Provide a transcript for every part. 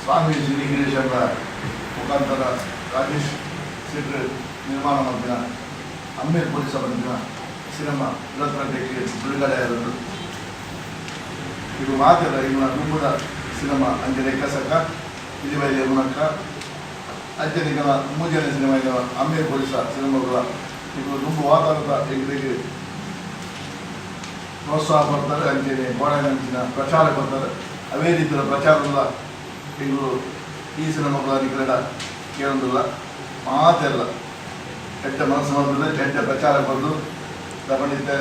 ಸ್ವಾಮಿ cine creation ಮುಖಾಂತರ ರಾಜೇಶ್ ಶೆಟ್ರ್ ನಿರ್ಮಾಣ ಮಲ್ತಿನ ಅಮ್ಮೇರ್ ಪೊಲೀಸ ಬಂದಿನ ಸಿನಿಮಾ 22ಕ್ಕೆ ಬಿಡುಗಡೆ ಆಯಿರೋದು. ಇದು ಮಾತ್ರ ಇವನ ದುಂಬುದ ಸಿನಿಮಾ ಅಂಚನೆ ಎಕ್ಕಸಕ್ಕ, ಪಿಲಿಬೈಲ್ ಯಮುನಕ್ಕ ಅಂಚನೆ ಇಕನ ಮೂಜನೇ ಸಿನಿಮಾ ಈಗ ಅಮ್ಮೇರ್ ಪೊಲೀಸ ಸಿನಿಮಾಗಳ. ಇದು ದುಂಬು ವಾತಾವರಣ ಎಂಕ್ಲೆಗ್ ಪ್ರೋತ್ಸಾಹ ಕೊಡ್ತಾರೆ, ಅಂಚನೆ ಗೋಡಂಚಿನ ಪ್ರಚಾರ ಕೊಡ್ತಾರೆ. ಅವೇ ರೀತಿಯ ಪ್ರಚಾರಲ್ಲ ಎಂಕುಲು ಈ ಸಿನಿಮಾಗಳ ನಿಕಲೆಡ ಕೇಳೊಂದಿಲ್ಲ. ಮಾತೆಲ್ಲ ಎಡ್ಡೆ ಮನಸ್ಸು ಮಾಡ್ತದೆ, ಎಡ್ಡೆ ಪ್ರಚಾರ ಕೊರ್ದು ತಗೊಂಡಿದ್ದೆ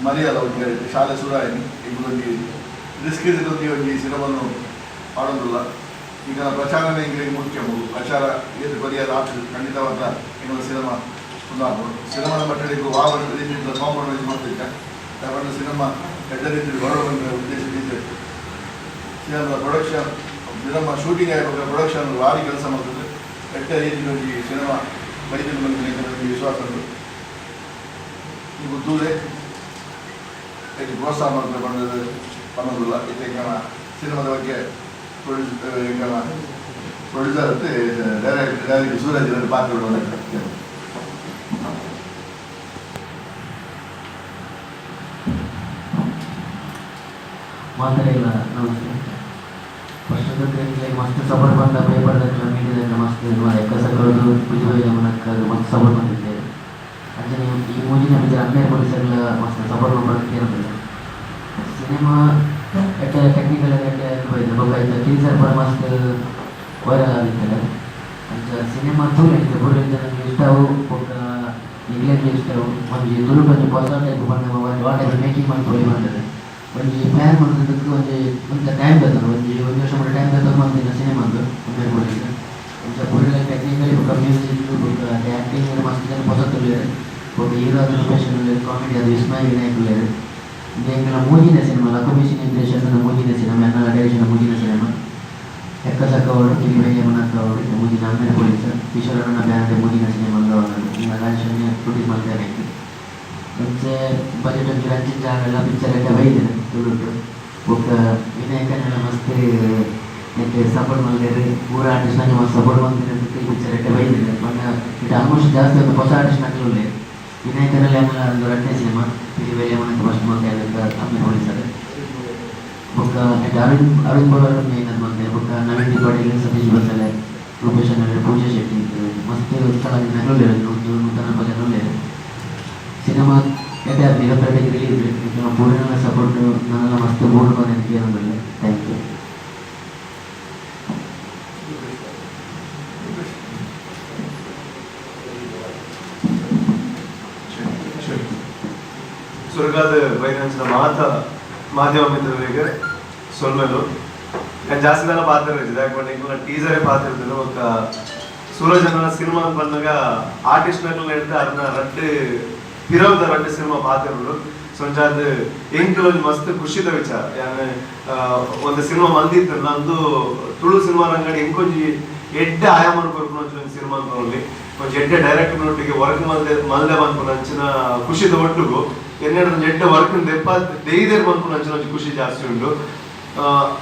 ಮರಿಯಲ್ಲ. ಒಂಜಿ ಕಡೆಟ್ ಶಾಲೆ ಶುರು ಆಯ್ನಿ. ಎಂಕುಲೊಂಜಿ ರಿಸ್ಕ್ ಒಂಜಿ ಒಂಜಿ ಸಿನಿಮಾನು ಪಾಡೊಂದುಲ್ಲ. ಈಗ ಪ್ರಚಾರನೇ ಎಂಕ್ಲೆಗ್ ಮುಖ್ಯ. ಪ್ರಚಾರ ಏತ್ ಕೊರಿಯರ ಆತು ಖಂಡಿತವಾದ ಎಂಕಲ್ನ ಸಿನಿಮಾ ಉಂದಾಪುಂಡು. ಸಿನಿಮಾದ ಮಟ್ಟಡಿಗೆ ವಾ ರೀತಿಯ ಕಾಂಪ್ರಮೈಸ್ ಮಾಡ್ತಿದ್ದ ತಗೊಂಡು ಸಿನಿಮಾ ಎಡ್ಡೆ ರೀತಿಯಲ್ಲಿ ಬರೋಣ ಉದ್ದೇಶ ಇದೆ. ಸಿನಿಮಾದ ಪ್ರೊಡಕ್ಷನ್, ಸಿನಿಮಾ ಶೂಟಿಂಗ್ ಆಗಬೇಕು, ಪ್ರೊಡಕ್ಷನ್ ಭಾರಿ ಕೆಲಸ ಮಾಡ್ತದೆ. ಎಡ್ಡೆ ರೀತಿಯಲ್ಲಿ ಒಂಜಿ ಸಿನಿಮಾ ಬೈದಿನ ಬಂದಿನ ವಿಶ್ವಾಸ ಉಂಟು. ನೀವು ದೂರೆ ಹೆಚ್ಚು ಪ್ರೋತ್ಸಾಹ ಮಾಡ್ತಾರೆ ಬಂದದ್ದು ಪನ್ನೊಂದಿಲ್ಲ. ಇತ್ತೆ ಎಂಕಲ್ನ ಸಿನಿಮಾದ ಬಗ್ಗೆ ಪ್ರೊಡ್ಯೂಸ್ ಎಂಕಲ್ನ ಪ್ರೊಡ್ಯೂಸರ್ ಡೈರೆಕ್ಟ್ ಡೈರೆಕ್ಟರ್ ಸೂರಜ್ ಪಾತ್ರ. ಮಾತಾಡಿಲ್ಲ. ನಮಸ್ತೆ. ಫಸ್ಟ್ ಎಂಕ್ಲೆಗ್ ಮಸ್ತ್ ಸಪೋರ್ಟ್ ಬಂದ ಪೇಪರ್ದಕ್ಲ, ಮೀಡಿಯಾದಕ್ಲ ಮಸ್ತ್ ಎಕ್ಕಸಕ್ಕದು, ಬಿಜುಬೈ ಯಮುನಕ್ಕದು ಮಸ್ತ್ ಸಪೋರ್ಟ್ ಬಂದಿದ್ದೇವೆ. ಅಂಚನೆ ಈ ಮೂಜಿನ ಪಿಕ್ಚರ್ ಅಮ್ಮೇರ್ ಪೊಲೀಸರ್ಲ ಮಸ್ತ್ ಸಪೋರ್ಟ್ ಮಲ್ಪೊಡು ಕೇನೊಂದುಲ್ಲ. ಸಿನಿಮಾ ಎಡ್ಡೆ, ಟೆಕ್ನಿಕಲ್ ಎಡ್ಡೆ ಬೈದು. ಬೊಕ್ಕ ಐತ ಟೀಸರ್ ಪೂರ ಮಸ್ತ್ ವೈರಲ್ ಆದಿತ್ತಂಡ್. ಅಂಚ ಸಿನಿಮಾ ತೂಲೆ, ಪೂರ ಜನಕ್ಕೆ ಇಷ್ಟ ಅವು, ಬೊಕ್ಕ ನಿಕ್ಲೆಗ್ಲ ಇಷ್ಟ ಅವು. ಒಂಜಿ ತುಳುಟು ಒಂಜಿ ಹೊಸ ಟೈಪ್ ಪಂಡ ವಾ ಟೈಪ್ ಮೇಕಿಂಗ್ ಮಲ್ಪೊಲಿ ಬಂದದ. ಒಂಜಿ ಪ್ಲ್ಯಾನ್ ಮಲ್ತದಕ್ಕೆ ಒಂಜಿ ಒಂತೆ ಟೈಮ್ ಬೇಕಾದ, ಒಂಜಿ ಒಂಜಿ ವರ್ಷ ಮುಟ್ಟ ಟೈಮ್ ಬೇಕಾದ ಮಲ್ತಿನ ಸಿನಿಮಾ ಅಂದು ಅಮ್ಮೇರ್ ಪೊಲೀಸ್. ಅಂಚ ಪೂರೆಲ ಟೆಕ್ನಿಕಲಿ ಬೊಕ್ಕ ಮ್ಯೂಸಿಕ್ ಬೊಕ್ಕ ಆ್ಯಕ್ಟಿಂಗ್ ಮಸ್ತ್ ಜನ ಪೊಸತ್ ಉಲ್ಲೆರ್. ಬೊಕ್ಕ ಹೀರೋ ಆದ್ ರೂಪೇಶ್ ಉಲ್ಲೆರ್, ಕಾಮಿಡಿ ಆದ್ ವಿಸ್ಮಯ ವಿನಾಯಕ್ ಉಲ್ಲೆರ್. ಇಂದು ಎಂಕಲ್ನ ಮೂಜಿನ ಸಿನಿಮಾ, ಲಕುಮಿ ಸಿನಿ ಕ್ರಿಯೇಷನ್ ಮೂಜಿನ ಸಿನಿಮಾ, ಎನ್ನಲ ಡೈರೆಕ್ಷನ್ ಮೂಜಿನ ಸಿನಿಮಾ. ಎಕ್ಕಸಕ್ಕ ಅವಳು, ಪಿಲಿಬೈಲ್ ಯಮುನಕ್ಕ ಅವಳು, ಮೂಜಿನ ಅಮ್ಮೇರ್ ಪೊಲೀಸ್, ಕಿಶೋರಣ್ಣನ ಬ್ಯಾನರ್ ಮೂಜಿನ ಸಿನಿಮಾ ಈಗ ರಾಜೇಶ್ ಪ್ರೊಡ್ಯೂಸ್ ಮಾಡ್ತಾರೆ. ಒಂಚೆ ಬಜೆಟ್ ಒಂಚೂರು ಅಂಚಿನ ಜಾಗ ಪಿಕ್ಚರ್ ಎಡ್ಡೆ ಬೈದಿದೆ ತುಳುಟು. ಬೊಕ್ಕ ವಿನಾಯಕನೆಲ್ಲ ಮಸ್ತ್ ನೆಟ್ ಸಪೋರ್ಟ್ ಮಲ್ದೆರ್. ಪೂರ ಆರ್ಟಿಸ್ಟ್ ನಂಗೆ ಮಸ್ತ್ ಸಪೋರ್ಟ್ ಮಲ್ದಿನ ಈ ಪಿಕ್ಚರ್ ಎಡ್ಡೆ ಬೈದಿದೆ. ಪಂಡ it almost ಜಾಸ್ತಿ ಒಂದು ಹೊಸ ಆರ್ಟಿಸ್ಟ್ ನಕಲು ಉಲ್ಲೆರ್. ವಿನಾಯಕನಲ್ಲಿ ಆಮೇಲೆ ಒಂದು ರಡ್ಡನೇ ಸಿನಿಮಾ, ಪಿಲಿಬೈಲ್ ಯಮುನಕ್ಕ ಫಸ್ಟ್ ಮಲ್ತೆ, ಅಮ್ಮೇರ್ ಪೊಲೀಸರ್. ಬೊಕ್ಕ ನೆಟ್ ಅರವಿಂದ್ ಅರವಿಂದ್ ಬೋಳಾರ್ ಮೇನ್ ಅದು ಮಲ್ತೆ. ಬೊಕ್ಕ ನವೀನ್ ಡಿ ಪಾಟೀಲ್, ಸತೀಶ್ ಬಸಳೆ, ರೂಪೇಶ್ ಅನ್ನರ್, ಪೂಜಾ ಶೆಟ್ಟಿ, ಮಸ್ತ್ ಕಲಾವಿದ ಉಲ್ಲೆರ್, 140 ಜನ ಉಲ್ಲೆರ್. ಸಿನಿಮಾ ಎಡ್ಡೆ ಆತ್ಂಡ್. 22ಕ್ಕೆ ರಿಲೀಸ್. ನಿಕ್ಲೆನ ಪೂರೆನ ಸಪೋರ್ಟ್ ನನಲ ಮಸ್ತ್ ಬೋಡು ಪಂದ್ ಕೇನೊಂದುಲ್ಲೆ. Thank you. ಸುರಗಾದ ಬೈದಂಚಿನ ಮಾತ ಮಾಧ್ಯಮ ಮಿತ್ರರಿಗೆ ಸೊಲ್ಮೆಲು. ನಾನು ಜಾಸ್ತಿ ಜನ ಪಾತ್ರ ಇದ್ದಿದ್ದೆ, ಯಾಕೆ ನಿಂಗೆ ಟೀಸರೇ ಪಾತ್ರ ಇರ್ತದೆ. ಬೊಕ್ಕ ಸೂರಜ್ ಅನ್ನ ಸಿನಿಮಾ ಅಂತ ಬಂದಾಗ ಆರ್ಟಿಸ್ಟ್ ನಕಲ್ ಹಿಡ್ದು ಅದನ್ನ ರಡ್ಡ್ ಪಿರವ್ದ ರಡ್ಡ್ ಸಿನಿಮಾ ಪಾತ್ರಗಳು. ಸೊ ಅಂಚಾದ್ ಎಂಕುಲು ಒಂಜಿ ಮಸ್ತ್ ಖುಷಿದ ವಿಚಾರ. ಯಾನ್ ಒಂದು ಸಿನಿಮಾ ಮಲ್ದಿತ್ತು ನಂದು ತುಳು ಸಿನಿಮಾ ರಂಗಡಿ ಎಂಕೊಂಜಿ ಎಡ್ಡೆ ಆಯಾಮ ಕೊರ್ಪುನ ಒಂಜಿ ಸಿನಿಮಾ ಅಂತ ಒಂಜಿ ಎಡ್ಡೆ ಡೈರೆಕ್ಟರ್ ನೊಟ್ಟಿಗೆ ವರ್ಕ್ ಮಲ್ದೆ ಮಲ್ದೆ ಮನ್ಪುನ ಅಂಚಿನ ಖುಷಿದ ಒಟ್ಟುಗು ಎನ್ನೆಡ್ ಒಂಜಿ ಎಡ್ಡೆ ವರ್ಕ್ ದೆಪ್ಪ ದೇಯ್ದೇರ್ ಮನ್ಪುನ ಅಂಚಿನ ಒಂಜಿ ಖುಷಿ ಜಾಸ್ತಿ ಉಂಡು.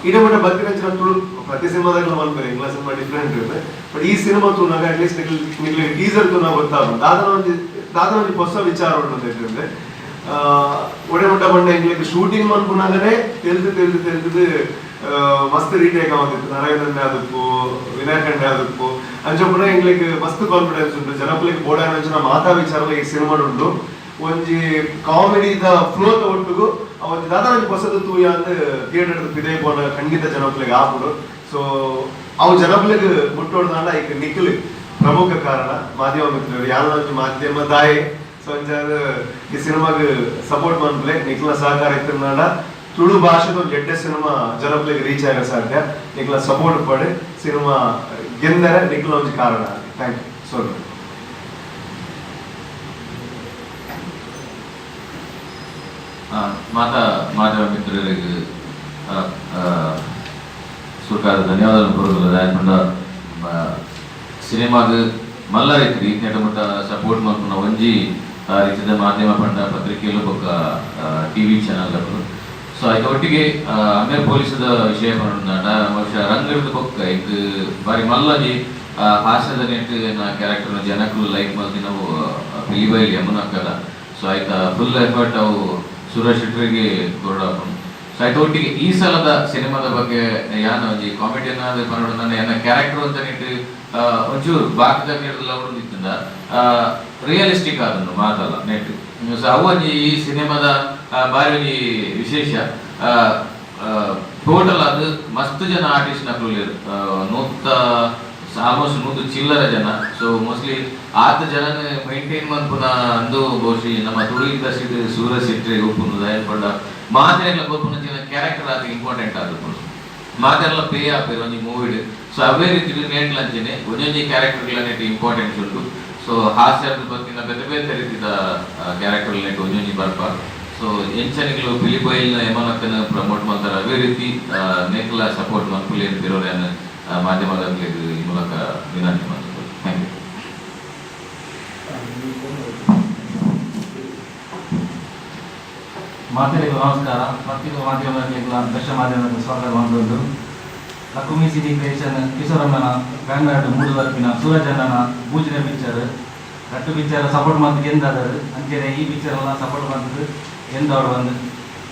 ಇಡೆ ಮುಟ್ಟ ಬತ್ತಿನಂಚಿನ ತುಳು ಪ್ರತಿ ಸಿನಿಮಾದಾಗಲೂ ಮನ್ಪೆರೆ, ಇಂಗ್ಲ ಸಿನಿಮಾ ಡಿಫ್ರೆಂಟ್ ಇರುತ್ತೆ. ಬಟ್ ಈ ಸಿನಿಮಾ ತೂನಾಗ ಅಟ್ಲೀಸ್ಟ್ ನಿಕ್ಲೆ ಟೀಸರ್ ತೂನಾಗ ಗೊತ್ತಾಗ ದಾದನ ಒಂಜಿ ಹೊಸ ವಿಚಾರ ಉಂಟು ಅಂತ ಹೇಳಿದ್ರೆ, ಒಡೆ ಮುಟ್ಟ ಬಂಡ ಎಂಗ್ಲಿಗ್ ಶೂಟಿಂಗ್ ಮನ್ಪುನಾಗನೇ ತೆಲ್ದು ತೆಲ್ದು ತೆಲ್ದು ಮಸ್ತ್ ರೀಟೇಕ್ ಆವೊಂದಿತ್ತು. ನರೇಂದ್ರಣ್ಣ ಅದಕ್ಕೂ, ವಿನಾಯಕಣ್ಣ ಅದಕ್ಕೂ ಅಂಚ ಪುನಃ ಎಂಗ್ಲಿಗ್ ಮಸ್ತ್ ಕಾನ್ಫಿಡೆನ್ಸ್ ಉಂಟು. ಜನಕುಲೆಗ್ ಬೋಡಾಯಿನಂಚಿನ ಮಾತಾ ವಿಚಾರಲ ಈ ಸಿನಿಮಾ ಉಂಡು. ಒಂಜಿ ಕಾಮಿಡಿದ ಫ್ಲೋತ ಒಟ್ಟುಗು ಒಂಜಿ ದಾದ ಒಂಜಿ ಹೊಸದು ತೂಯ ಅಂದ್ ಥಿಯೇಟರ್ ಪಿದೈ ಪೋನ ಖಂಡಿತ ಜನಕುಲೆಗ್ ಆಪುಂಡು. ಸೊ ಅವು ಜನಕುಲೆಗ್ ಮುಟ್ಟೋಡ್ದಾಂಡ ಐಕ್ ನಿಕ್ಲು ಪ್ರಮುಖ ಕಾರಣ, ಮಾಧ್ಯಮ ಮಿತ್ರರು. ಯಾನ್ ಒಂಜಿ ಮಾಧ್ಯಮ ದಾಯೆ. ಸೊ ಅಂಚಾದ್ ಈ ಸಿನಿಮಾಗ್ ಸಪೋರ್ಟ್ ಮನ್ಪುಲೆ. ನಿಕ್ಲ ಸಹಕಾರ ಇತ್ತಿನಾಂಡ ತುಳು ಭಾಷೆದ ಒಂಜಿ ಎಡ್ಡೆ ಸಿನಿಮಾ ಜನಕುಲೆಗ್ ರೀಚ್ ಆಗ ಸಾಧ್ಯ. ನಿಕ್ಲ ಸಪೋರ್ಟ್ ಪಡೆ, ಸಿನಿಮಾ ಗೆಂದರೆ ನಿಕ್ಲ ಒಂಜಿ ಕಾರಣ. Thank you so much. ಮಾತಾ ಮಾಧ್ಯಮ ಮಿತ್ರರಿಗೆ ಸುರ್ಕಾದ ಧನ್ಯವಾದಗಳು ಕೊಡೋದಿಲ್ಲ. ಯಾಕಂಡ ಸಿನಿಮಾಗ್ ಮಲ್ಲ ರೀತಿ ಈ ಮುಟ್ಟ ಸಪೋರ್ಟ್ ಮಲ್ಪುನ ಒಂಜಿ ರೀತಿದ ಮಾಧ್ಯಮ ಪಂಡ ಪತ್ರಿಕೆಲು ಬೊಕ್ಕ ಟಿವಿ ಚಾನಲ್. ಸೊ ಸೊ ಐತ ಒಟ್ಟಿಗೆ ಅಮೇರ್ ಪೊಲೀಸದ ವಿಷಯ ಪಂಡ, ಬಹುಶಃ ರಂಗದ ಬೊಕ್ಕ ಇದು ಬಾರಿ ಮಲ್ಲಜಿ ಹಾಸ್ಯದ ನೆಟ್ಟು ಕ್ಯಾರೆಕ್ಟರ್ ಜನಕ್ಕೂ ಲೈಕ್ ಮಲ್ದಿನವು ಪಿಲಿಬೈಲ್ ಯಮುನಕ್ಕದ. ಸೊ ಆಯ್ತ ಫುಲ್ ಎಫರ್ಟ್ ಅವು ಸೂರಜ್ ಶೆಟ್ಟರಿಗೆ ಕೊರಡಾಪುಂಡು. ಸೊ ಆಯ್ತ ಒಟ್ಟಿಗೆ ಈ ಸಲದ ಸಿನಿಮಾದ ಬಗ್ಗೆ ಯಾನ್ ಒಂಜಿ ಕಾಮಿಡಿಯನ್ ಆದ್ ಪನೊಡು, ನನ್ನ ಎನ್ನ ಕ್ಯಾರೆಕ್ಟರ್ ಅಂತ ನೆಟ್ಟು ಒಂಚೂರು ಬಾಕಿದ ನೀಡಲ್ಲ ಇತ್ತಿಂದ ರಿಯಲಿಸ್ಟಿಕ್ ಆದುಂಡು ಮಾತಲ್ಲ ನೆಟ್. ಸೊ ಅವು ಒಂಜಿ ಈ ಸಿನಿಮಾದ ಬಾರಿ ಒಂಜಿ ವಿಶೇಷ. ಟೋಟಲ್ ಅದು ಮಸ್ತ್ ಜನ ಆರ್ಟಿಸ್ಟ್ ನಕುಲು, ನೂತ ಆಲ್ಮೋಸ್ಟ್ 100 ಚಿಲ್ಲರ ಜನ. ಸೊ ಮೋಸ್ಟ್ಲಿ ಆತ ಜನನ ಮೈಂಟೈನ್ ಮನ್ಪುನ ಅಂದು ಬಹುಶಃ ನಮ್ಮ ತುಳು ಇಂಡಸ್ಟ್ರಿ ಸೂರಜ್ ಶೆಟ್ಟಿ ಉಪ್ಪುನು. ದಾಯೆ ಮಾತೆರೆಗ್ಲ ಕೊರ್ಪುನ ಕ್ಯಾರೆಕ್ಟರ್ ಆತ ಇಂಪಾರ್ಟೆಂಟ್ ಆದುಪ್ಪುಂಡು. ಮಾತೆರ್ಲ ಪೇ ಆಪೆರ್ ಒಂಜಿ ಮೂವಿಡ್. ಸೊ ಅವೇ ರೀತಿ ನೇಟ್ಲ ಅಂಚನೆ ಒಂಜೊಂಜಿ ಕ್ಯಾರೆಕ್ಟರ್ಗಳ ನೆಟ್ ಇಂಪಾರ್ಟೆನ್ಸ್ ಉಂಟು. ಸೊ ಹಾಸ್ಯದ ಬತ್ತಿನ ಬೇತೆ ಬೇತೆ ರೀತಿದ ಕ್ಯಾರೆಕ್ಟರ್ ನೆಟ್ ಒಂಜೊಂಜಿ ಬರ್ಪ. ಸೊ ಎಂಚನಿಗಳು ಪಿಲಿಬೈಲ್ನ ಯಮನಕ್ಕನ ಪ್ರಮೋಟ್ ಮಾಡ್ತಾರೆ, ಅದೇ ರೀತಿ ನೇಕ್ಲ ಸಪೋರ್ಟ್ ಮನ್ಪುಲಿ ಅಂತಿರೋರು ಮಾಧ್ಯಮದ ಈ ಮೂಲಕ ವಿನಂತಿ ಮಾಡ್ತಾರೆ. Thank you. ಮಾತೆರೆಗೂ ನಮಸ್ಕಾರ. ಪತ್ರಿಕಾ ಮಾಧ್ಯಮದ ದೃಶ್ಯ ಮಾಧ್ಯಮದ ಸ್ವಾಗತ ಬಂದದ್ದು. ಲಕುಮಿ ಸಿಟಿ ಕ್ರಿಯೇಷನ್ ಕಿಶೋರಣ್ಣನ ಬ್ಯಾನರ್ ಮೂಡು ಬರ್ಪಿನ ಸೂರಜಣ್ಣನ ಮೂಜಿನ ಪಿಕ್ಚರ್. ರಟ್ಟು ಪಿಕ್ಚರ್ ಸಪೋರ್ಟ್ ಮಂತ್ ಗೆಂದಾದರು. ಅಂಚೆನೆ ಈ ಪಿಕ್ಚರ್ ಎಲ್ಲ ಸಪೋರ್ಟ್ ಬಂದದ್ದು ಗೆಂದವರು ಬಂದು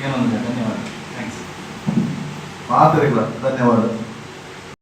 ಏನೊಂದು. ಧನ್ಯವಾದ, thanks. ಮಾತೆರೆಗ್ಲ ಧನ್ಯವಾದ.